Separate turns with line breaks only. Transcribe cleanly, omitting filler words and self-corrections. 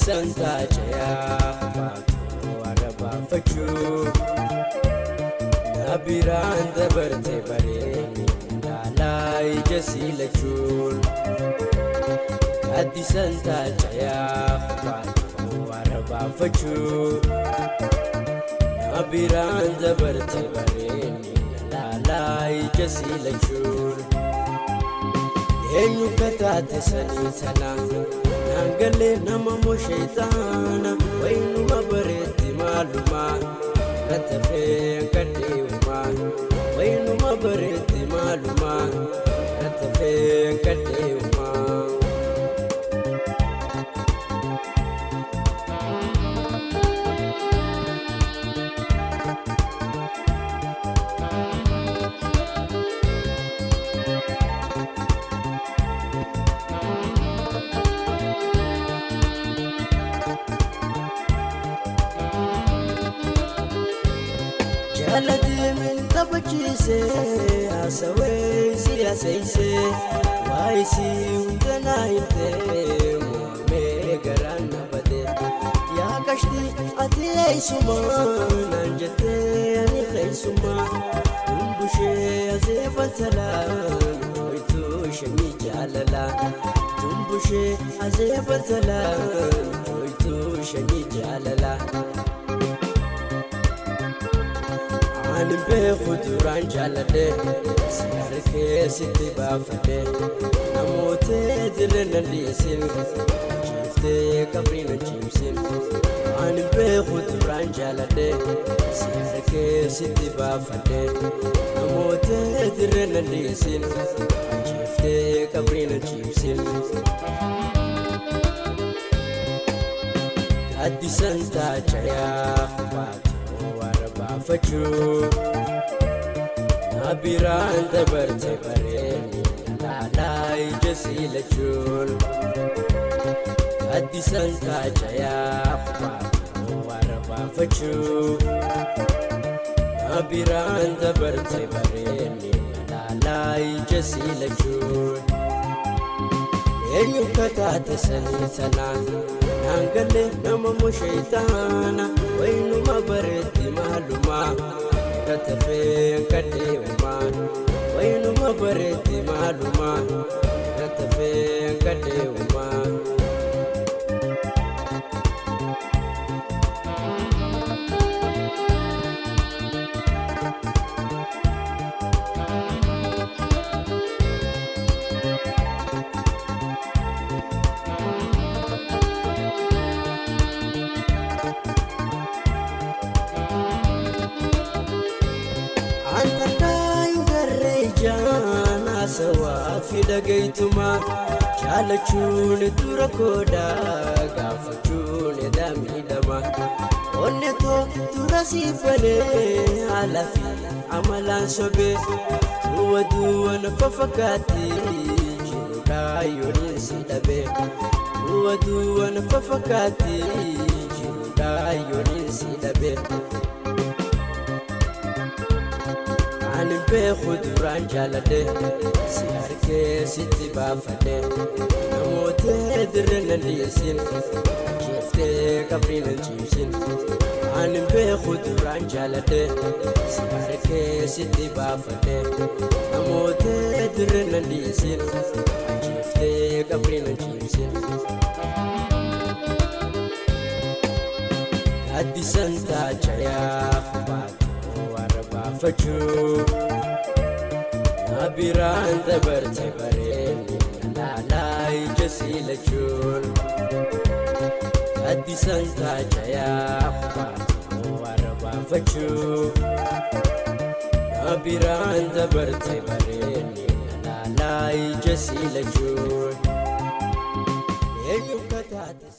Gaaddisan taacayaa baatoo arrabaafachuu na biraan dabarte bareedni laalaa ija siilachuun. Gaaddisan taacayaa baatoo arrabaafachuu na biraan dabarte bareedni laalaa ija siilachuun. Eenyu kataate sanii tana naan galee nama moo shayxaana waynuma bareetti maaluma rattafee kadheewuma waynuma bareetti maaluma rattafee kadheewuma. Jaalatee min taphachiise haasawee siyaasayse waayisii hunda naa himte moomee garaan na bade yaa qashti ati eessuma naan jettee ani keessuma tumbushee asee baltalaan hoytuu shanii jaalala tumbushee asee baltalaan hoytuu shanii jaalala. Ani beeku duraan jaaladhe si harkee sitti baafadhe namoota dirree na dhiisin ciiftee qabrii na ciibsin. Ani beeku duraan jaaladhe si harkee sitti baafadhe namoota dirree na dhiisin ciiftee qabrii na ciibsin. Gaaddisan taacayaa baatoo arrabaafachuu na biraan dabarte bareedni laalaa ija siilachuun. Gaaddisan taacayaa baatoo arrabaafachuu na biraan dabarte bareedni laalaa ija siilachuun. Eenyu kataate sanii tana naan galee nama moo shayxaana waynuma bareetti maaluma rattafee kadheewuma waynuma bareetti maaluma rattafee kadheewuma. Anta kaayu garree ijaan haasawaa fi dhagaytuma jaalachuun dura koodhaa gaafachuun edaa miidhama. Onnee too dura siif banee haala fi amalaan sobee duwwa duwwa na fafakkaatti jiruudhaa yooniin si dhabe. Duwwa duwwa na fafakkaatti jiruudhaa yooniin si dhabe. Ani beeku duraan jaaladhe si harkee sitti baafadhe namoota dirree na dhiisin ciiftee qabrii na ciibsin. Ani beeku duraan jaaladhe si harkee sitti baafadhe namoota dirree na dhiisin ciiftee qabrii na ciibsin. Gaaddisan taacayaa baatoo arrabaafachuu na biraan dabarte bareedni laalaa ija siilachuun. Gaaddisan taacayaa baatoo arrabaafachuu na biraan dabarte bareedni laalaa ija siilachuun. Eenyu kataate.